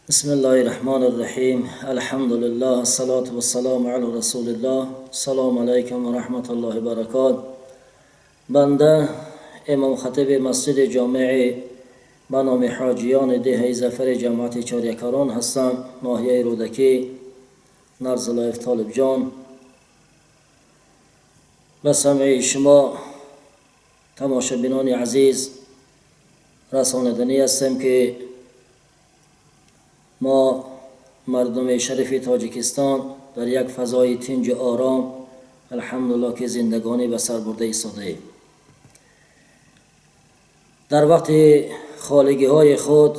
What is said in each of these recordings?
بسم الله الرحمن الرحیم. الحمد لله، الصلاة والسلام علی رسول الله. سلام علیکم و رحمت الله برکات. بنده امام خطیب مسجد جامع به نام حاجیان دهه ظفر جماعت چاریکاران هستم، ناحیه رودکی، نرزلایف طالب جان. به سمع شما تماشابینان عزیز رساندنی هستم که ما مردم شریف تاجیکستان در یک فضای تنج و آرام، الحمدلله، که زندگانی به سر برده ایستاده ایم. در وقت خالگی های خود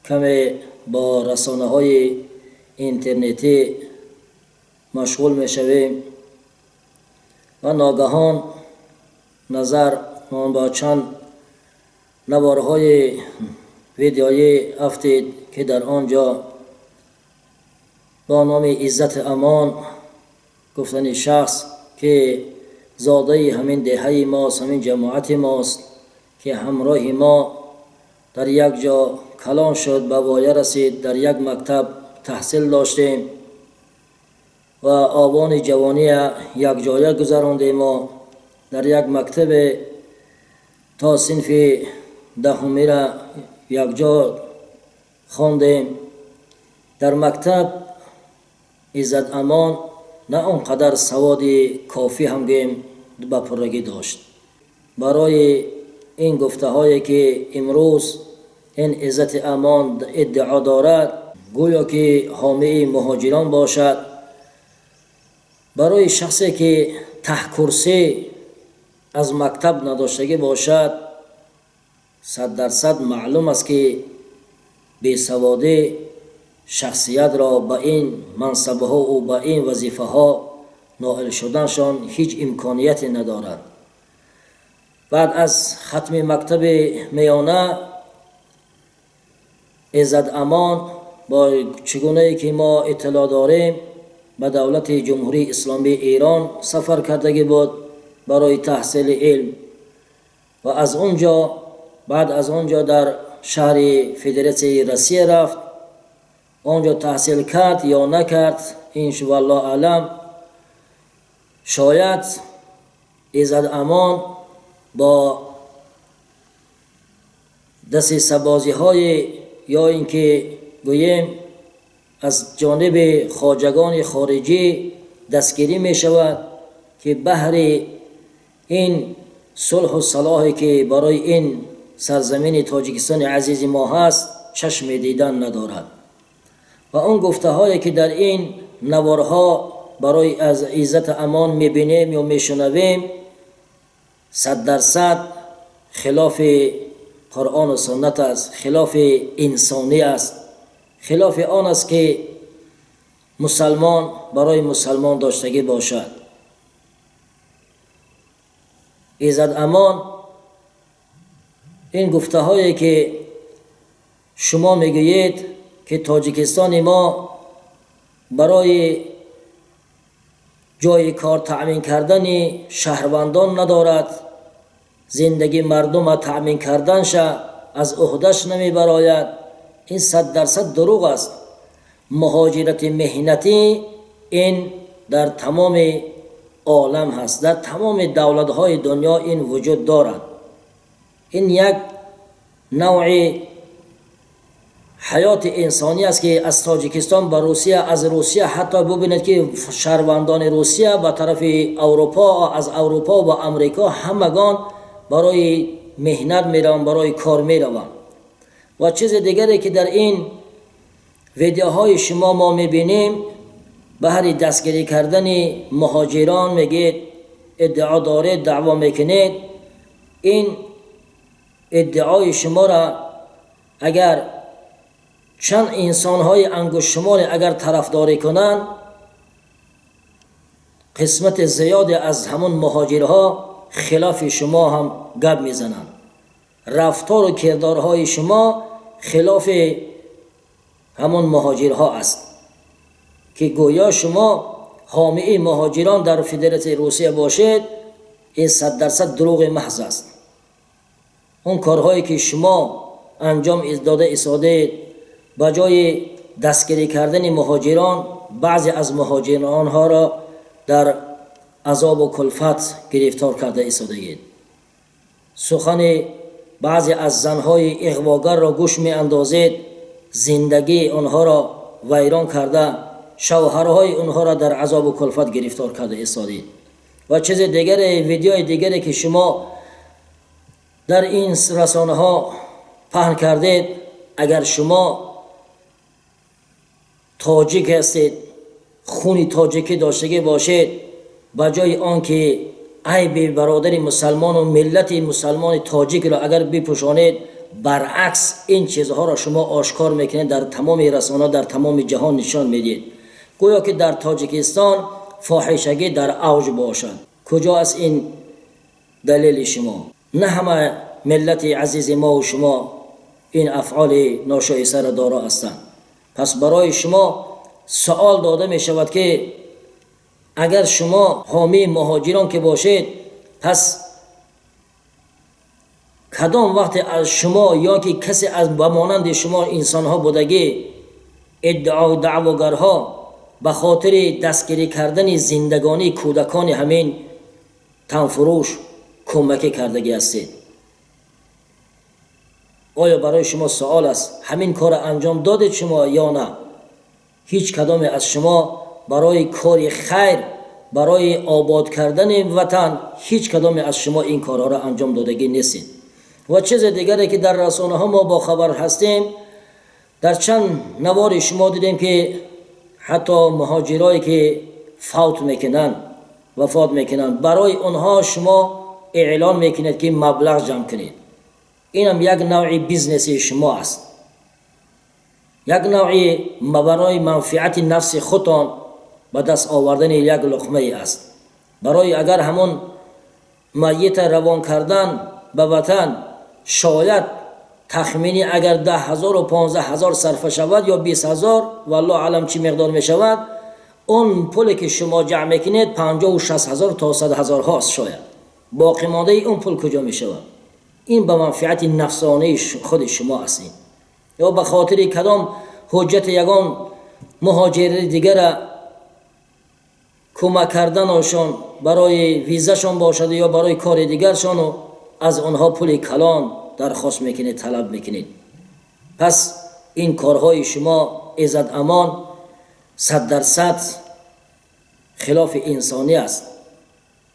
کمی با رسانه های اینترنتی مشغول می شویم و ناگهان نظر ما با چند نوارهای ویدیویی افتید که در آنجا با نام عزت امان گفتن شخص که زاده همین دهه ماست، همین جماعت ماست که همراه ما در یک جا کلان شد، به وایه رسید، در یک مکتب تحصیل داشتیم و آوان جوانی یک جایه گذراندیم. ما در یک مکتب تا صنف دهمی را یک جا خواندیم. در مکتب عزت امان نه آنقدر سواد کافی هم گیم به پرگی داشت. برای این گفته هایی که امروز این عزت امان ادعا دارد، گویا که حامی مهاجران باشد، برای شخصی که ته کرسی از مکتب نداشتگی باشد، 100% معلوم است که بیسوادی شخصیت را به این منصبها و به این وظیفه ها نائل شدنشان هیچ امکانیتی ندارد. بعد از ختم مکتب میانه، عزت امان با چگونه که ما اطلاع داریم به دولت جمهوری اسلامی ایران سفر کردگی بود برای تحصیل علم و از اونجا، بعد از آنجا در شهر فدراسیون روسیه رفت. آنجا تحصیل کرد یا نکرد، این والله اعلم. شاید عزت امان با دسیسه بازی های یا اینکه گوییم از جانب خواجگان خارجی دستگیری می شود که بهر این صلح و صلاحی که برای این سرزمین تاجیکستان عزیز ما هست چشم دیدن ندارد. و اون گفته هایی که در این نوارها برای از عزت امان میبینیم یا میشنویم، 100% خلاف قرآن و سنت است، خلاف انسانی است، خلاف آن است که مسلمان برای مسلمان داشتگی باشد. عزت امان، این گفته هایی که شما میگویید که تاجیکستان ما برای جای کار تأمین کردن شهروندان ندارد، زندگی مردم تأمین کردنش از عهدهش نمی براید، این 100% دروغ است. مهاجرت محنتی این در تمام عالم هست، در تمام دولت‌های دنیا این وجود دارد. این یک نوع حیات انسانی است که از تاجیکستان به روسیه، از روسیه حتی ببینید که شهروندان روسیه به طرف اروپا، از اروپا و امریکا، همگان برای محنت میروند، برای کار میروند. و چیز دیگری که در این ویدیوهای شما ما میبینیم، به هر دستگیری کردن مهاجران میگید، ادعا دارید، دعوا میکنید، این ادعای شما را اگر چند انسانهای انگشت شمار اگر طرفداری کنند، قسمت زیاد از همون مهاجرها خلاف شما هم گپ میزنند. رفتار و کردارهای شما خلاف همون مهاجرها است که گویا شما حامی مهاجران در فدراسیون روسیه باشید. این 100% دروغ محض است. اون کارهایی که شما انجام داده ایستادید Ба ҷои дастгирӣ кардани муҳоҷирон, баъзе аз муҳоҷиронҳоро дар азобу кулфат гирифтор карда истодагид. Сухани баъзе аз занҳои иғвогарро гӯш меандозед, зиндагии онҳоро вайрон карда, шавҳарҳои онҳоро дар азобу кулфат гирифтор карда истодед. Ва чизи дигаре, видеои дигаре ки шумо дар ин расонаҳо паҳн кардед, агар шумо тоҷик ҳастед, хуни тоҷикӣ доштагӣ бошед, ба ҷои он ки айби бародари мусалмону миллати мусалмони тоҷикро агар бипӯшонед, баръакс ин чизҳоро шумо ошкор мекунед, дар тамоми расона, дар тамоми ҷаҳон нишон медиҳед, гӯё ки дар Тоҷикистон фоҳишагӣ дар авҷ бошад. Куҷо аст ин далели шумо? На ҳама миллати азизи мову шумо ин афъоли ношоистаро доро ҳастанд. Пас барои шумо суол дода мешавад, ки агар шумо ҳомии муҳоҷирон ки бошед, пас кадом вақте аз шумо ё ки касе аз ба монанди шумо инсонҳо будагӣ, иддао даъвогарҳо, ба хотири дастгирӣ кардани зиндагонии кӯдакони ҳамин танфурӯш кӯмакӣ кардагӣ ҳастед? Оё барои шумо суол аст, ҳамин корро анҷом додед шумо ё на? Ҳеҷ кадоме аз шумо барои кори хайр, барои обод кардани ватан, ҳеҷ кадоме аз шумо ин корҳоро анҷом додагӣ нестед. Ва чизи дигаре ки дар расонаҳо мо бохабар ҳастем, дар чанд навори шумо дидем, ки ҳатто муҳоҷирое ки фавт мекунанд, вафот мекунанд, барои онҳо шумо эълон мекунед, ки маблағ ҷамъ кунед. Инам як навъи бизнеси шумо аст, як навъи барои манфиати нафси худтон ба даст овардани як луқмае аст. Барои агар ҳамон майита равон кардан ба ватан, шояд тахминӣ агар 10 0-у 15 000 сарфа шавад ё 20 000, валлоҳу аълам чӣ миқдор мешавад, он пуле ки шумо ҷамъ мекунед, 50-у 60 ҳазор то 100 ҳазорҳост шояд. Боқимондаи он пул куҷо мешавад? Ин ба манфиати нафсонии худи шумо аст. Ин ё ба хотири кадом ҳуҷҷати ягон муҳоҷири дигара кӯмак карданашон, барои визашон бошад ё барои кори дигаршону, аз онҳо пули калон дархост мекунед, талаб мекунед. Пас ин корҳои шумо, Иззат Амон, 100% хилофи инсонӣ аст.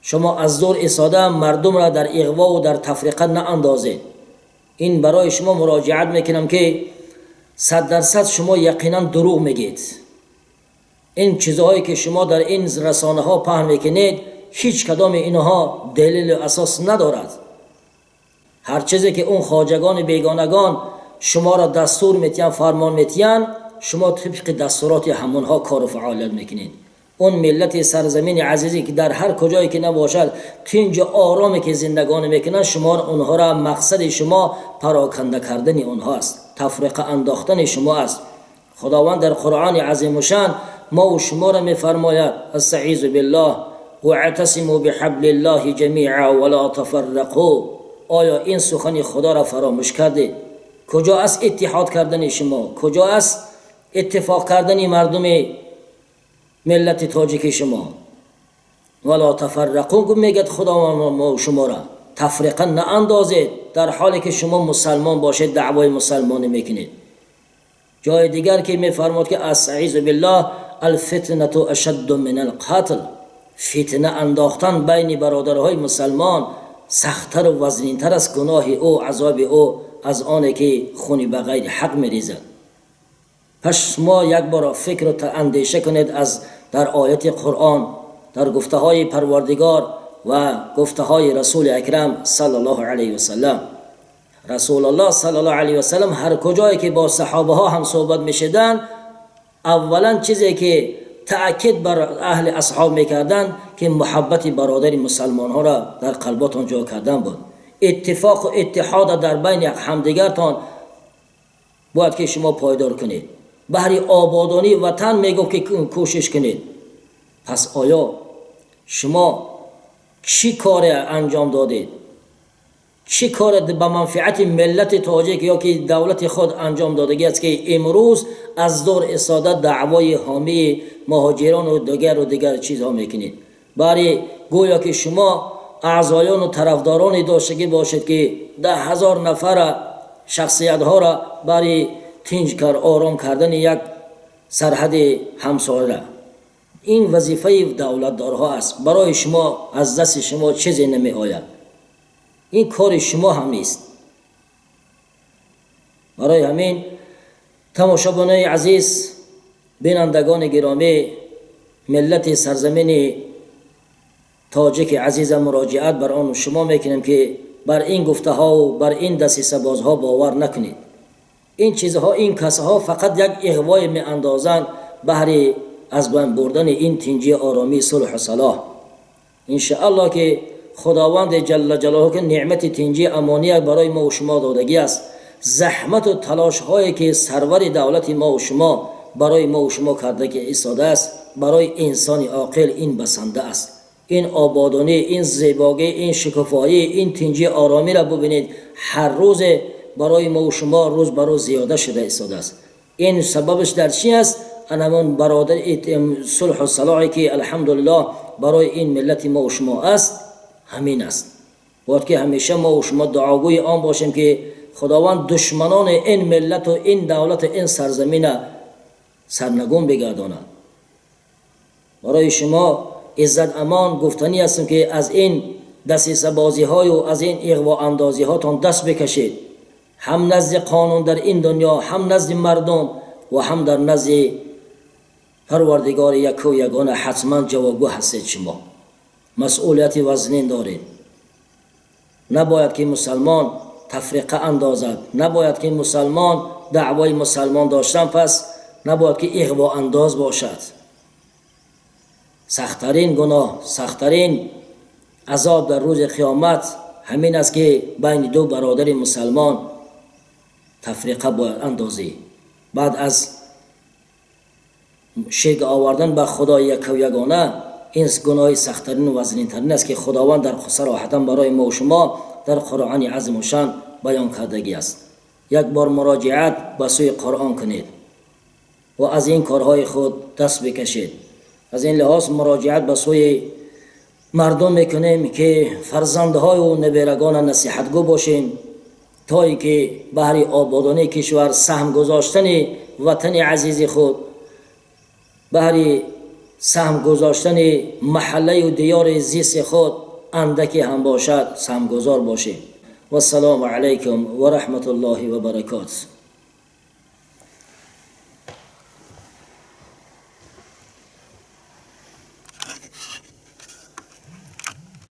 Шумо аз дур истода мардумро дар иғвову дар тафриқа наандозед. Ин барои шумо муроҷиат мекунам, ки 100% шумо яқинан дурӯғ мегӯед. Ин чизҳое ки шумо дар ин расонаҳо паҳн мекунед, ҳеҷ кадоми инҳо далелу асос надорад. Ҳар чизе ки он хоҷагони бегонагон шуморо дастур метиҳанд, фармон метиҳанд, шумо тибқи дастуроти ҳамонҳо кору фаъолият мекунед. Он миллати сарзамини азизе ки дар ҳар куҷое ки набошад, тинҷу ороме ки зиндагонӣ мекунанд, шумо онҳоро, мақсади шумо пароканда кардани онҳо аст, тафриқа андохтани шумо аст. Худованд дар Қуръони азимушшаън мову шуморо мефармояд: أستعيذ بالله، واعتصموا بحبل الله جميعا ولا تفرقوا. Оё ин сухани Худоро фаромӯш кардед? Куҷо аст иттиҳод кардани шумо? Куҷо аст иттифоқ кардани мардуми миллати тоҷики шумо? ولا تفرقوا мегӯяд Худованд, мо шуморо тафриқа наандозед, дар ҳоле ки шумо мусалмон бошед, даъвои мусалмонӣ мекунед. Ҷои дигар ки мефармод, ки أستعيذ بالله، الفتنة أشد من القتل. Фитна андохтан байни бародарҳои мусалмон сахттару вазнинтар аст, гуноҳи ӯ, азоби ӯ аз оне ки хуни ба ғайри ҳақ мерезад. Пас шумо як бор фикру андеша кунед аз дар ояти Қуръон, дар гуфтаҳои Парвардигор ва гуфтаҳои Расули Акрам صلى الله عليه وسلم. Расулуллоҳ صلى الله عليه وسلم ҳар куҷое ки бо саҳобаҳо ҳам суҳбат мешиданд, аввалан чизе ки таъкид бар аҳли асҳоб мекарданд, ки муҳаббати бародари мусалмонҳоро дар қалботон ҷо кардан буд. Иттифоқу иттиҳода дар байни ҳамдигартон бояд ки шумо пойдор кунед, баҳри ободонии ватан мегуфт ки кӯшиш кунед. Пас оё шумо чӣ коре анҷом додед? Чӣ кор ба манфиати миллати тоҷик ё ки давлати худ анҷом додагӣ аст, ки имрӯз аз дур истода даъвои ҳомии муҳоҷирону дигару дигар чизҳо мекунед? Бари гӯё ки шумо аъзоёну тарафдороне доштагӣ бошед, ки 10 000 нафара шахсиятҳоро бари тинҷ ором кардани як сарҳади ҳамсоя. Ин вазифаи давлатдорҳо аст. Барои шумо аз дасти шумо чизе намеояд, ин кори шумо ҳам нест. Барои ҳамин, тамошобинони азиз, бинандагони гиромӣ, миллати сарзамини тоҷики азиза муроҷиат бар он шумо мекунем, ки бар ин гуфтаҳову бар ин дасисабозҳо бовар накунед. Ин чизҳо, ин касҳо фақат як иғвое меандозанд баҳри аз байн бурдани ин тинҷии, оромӣ, сулҳу салоҳ. Иншааллоҳ, ки Худованди ҷалла ҷалолаҳу, ки неъмати тинҷии амония барои мо шумо додагӣ аст, заҳмату талошҳое ки сарвари давлати мо шумо барои мо шумо кардаги истодааст, барои инсони оқил ин басанда аст. Ин ободонӣ, ин зебогӣ, ин шукуфоӣ, ин тинҷии оромиро бубинед, ҳар рӯзе барои мо шумо рӯз ба рӯз зиёда шуда истодааст. Ин сабабаш дар чӣ аст? Анамон бародар сулҳу салоҳе ки, алҳамдулиллоҳ, барои ин миллати мо шумо аст, ҳамин аст. Бояд ки ҳамеша мо шумо дуогӯи он бошем, ки Худованд душманони ин миллату ин давлату ин сарзамина сарнагун бигардонад. Барои шумо, Иззат Амон, гуфтанӣ ҳастем, ки аз ин дасисабозиҳою аз ин иғвоандозиҳотон даст бикашед. Ҳам назди қонун дар ин дунё, ҳам назди мардум ва ҳам дар назди Парвардигори яку ягона ҳатман ҷавобгӯ ҳастед. Шумо масъулияти вазнин доред. Набояд ки мусалмон тафриқа андозад, набояд ки мусалмон даъвои мусалмон доштан, пас набояд ки иғвоандоз бошад. Сахттарин гуноҳ, сахттарин азоб дар рӯзи қиёмат ҳамин аст, ки байни ду бародари мусалмон тафриқа бояд андозӣ. Баъд аз ширк овардан ба Худои якав ягона, ин гуноҳи сахттарину вазнинтарин аст, ки Худованд дар сароҳатан барои мо шумо дар Қуръони азимушшан баён кардагӣ аст. Як бор муроҷиат ба сӯи Қуръон кунед ва аз ин корҳои худ даст бикашед. Аз ин лиҳоз муроҷиат ба сӯи мардум мекунем, ки фарзандҳою наберагона насиҳатгӯ бошем, то ин ки баҳри ободонии кишвар, саҳм гузоштани ватани азизи худ, баҳри саҳм гузоштани маҳаллаю диёри зисти худ андаке ҳам бошад, саҳмгузор бошем. Вассалому алайкум ва раҳматуллоҳи ва баракотуҳ.